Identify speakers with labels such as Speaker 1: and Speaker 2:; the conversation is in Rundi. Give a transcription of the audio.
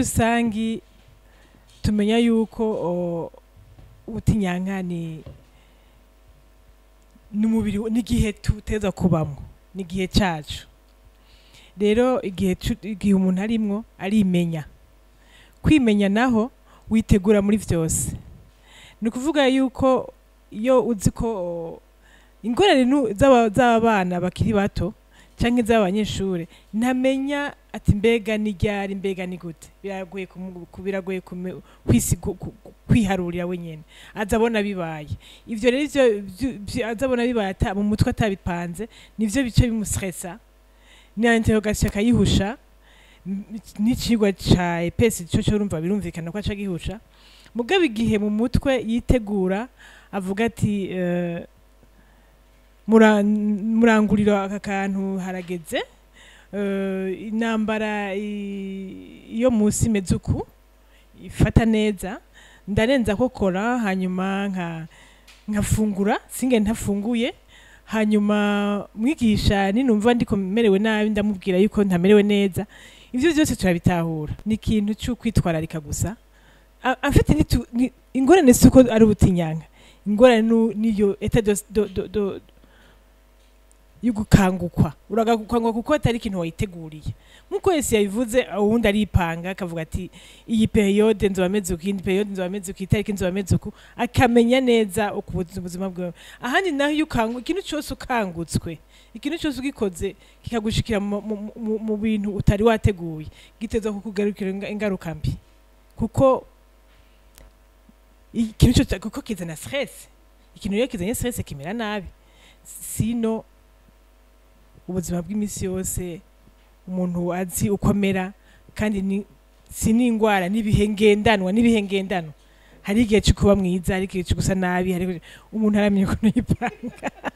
Speaker 1: Rusangi tumenya yuko ubutinyanka ni n'umubiri, n'igihe tuteza kubamwo, n'igihe cacu. Rero igihe umuntu arimwo arimenya, kwimenya naho witegura muri vyose. Ni ukuvuga yuko iyo uzi ko ingorane z'abana bakiri bato canke z'abanyeshure, ntamenya ati mbega ni ryari, mbega ni gute, biragoye kwiharurira wenyene. Aza abona bibaye ivyo. Rero ivyo aza abona bibaye mu mutwe atabipanze, nivyo bice bimustressa, na interrogation akayihusha. N'icigwa ca EPS co urumva birumvikana ko aca gihusha. Mugabo igihe mu mutwe yitegura, avuga ati muranguriro aka kantu harageze, intambara iyo munsi imeze uku, ifata neza, ndarenza ko kora, hanyuma nkafungura, singe ntafunguye, hanyuma mwigisha ninumva ndiko merewe nabi ndamubwira yuko ntamerewe neza. Ivyo byose turabitahura, ni ikintu cyo kwitwararika gusa. En fait, ingorane si uko ari ubutinyanka, ingorane niyo état de yo gukangukwa. Uragakangukwa kuko atari ikintu wayiteguriye. Nkuko yesi yabivuze, uwundi aripanga akavuga ati iyi période nzoba meze uku, iyindi période nzoba meze uku, itariki nzoba meze uku, akamenya neza uko ubuzima bwawe. Ahandi naho iyo ikintu cyose ukangutswe, ikintu cyose ugikoze kikagushikira mu bintu utari wateguye, giteza kukugarukira ingaruka mbi, kuko ikintu cyose, kuko kizana stress. Ikintu rero kizanye stress kimera nabi. Sino ubuzima bw'imisi yose umuntu azi uko amera, kandi ni si n'ingwara, n'ibihe ngendanwa, n'ibihe ngendanwa. Hari igihe cyo kuba mwiza, hari igihe cyo gusa nabi, hari umuntu aramenya ukuntu yipanga.